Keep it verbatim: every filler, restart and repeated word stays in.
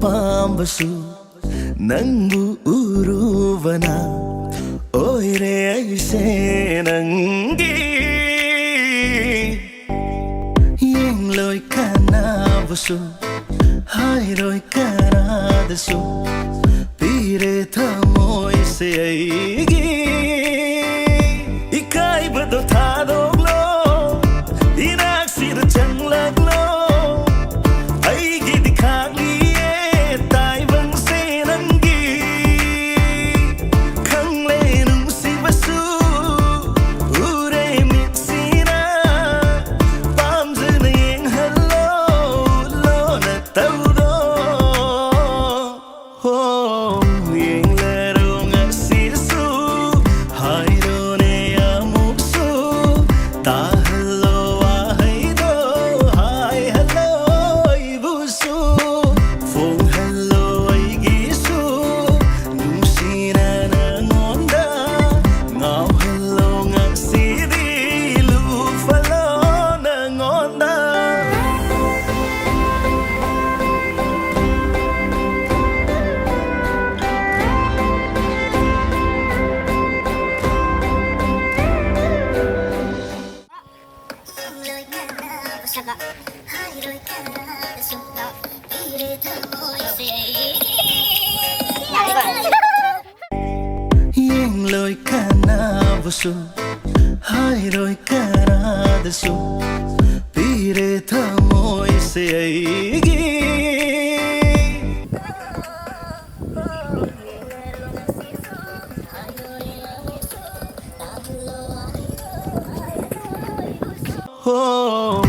ꯄꯥꯝꯕꯁꯨ ꯅꯪꯕꯨ ꯎꯔꯨꯕꯅ ꯑꯣꯏꯔꯦ ꯑꯩꯁꯦ ꯅꯪꯒꯤ꯫ ꯌꯦꯡꯂꯣꯏ ꯀꯅꯥꯕꯨꯁꯨ, ꯍꯥꯏꯔꯣꯏ ꯀꯅꯥꯗꯁꯨ, ꯄꯤꯔꯦ ꯊꯃꯣꯏꯁꯦ ꯑꯩꯒꯤ꯫ ꯏꯀꯥꯏꯕꯗꯣ ꯊꯥꯗꯣꯛꯂꯣ, ꯏꯅꯥꯛꯁꯤꯗ ꯆꯪꯂꯛꯂꯣ, ꯑꯩꯒꯤꯗꯤ ꯈꯥꯛꯂꯤꯌꯦ ꯇꯥꯏꯕꯪꯁꯦ ꯅꯪꯒꯤ꯫ ꯈꯪꯂꯦ ꯅꯨꯡꯁꯤꯕꯁꯨ ꯎꯔꯦ ꯃꯤꯠꯁꯤꯅ, ꯄꯥꯝꯖꯅ ꯌꯦꯡꯍꯜꯂꯣ ꯂꯣꯟꯅ ꯇꯧꯔꯣ꯫ ꯍꯣ, ꯌꯦꯡꯂꯔꯣ ꯉꯁꯤꯁꯨ, ꯍꯥꯏꯔꯣꯅꯦ ꯑꯃꯨꯛꯁꯨ, ꯇꯥꯍꯜꯂꯣ ꯋꯥꯍꯩꯗꯣ, ꯍꯥꯏꯍꯜꯂꯣ ꯑꯩꯕꯨꯁꯨ, ꯐꯣꯡꯍꯜꯂꯣ ꯑꯩꯒꯤꯁꯨ, ꯅꯨꯡꯁꯤꯅ ꯅꯉꯣꯟꯗ, ꯉꯥꯎꯍꯜꯂꯣ ꯉꯁꯤꯗꯤ, ꯂꯨꯞꯍꯜꯂꯣ ꯅꯉꯣꯟꯗ꯫ ꯌꯦꯡꯂꯣꯏ ꯀꯅꯥꯕꯨꯁꯨ, ꯍꯥꯏꯔꯣꯏ ꯀꯅꯥꯗꯁꯨ, ꯄꯤꯔꯦ ꯊꯃꯣꯏꯁꯦ ꯑꯩꯒꯤ꯫ ꯍꯣ,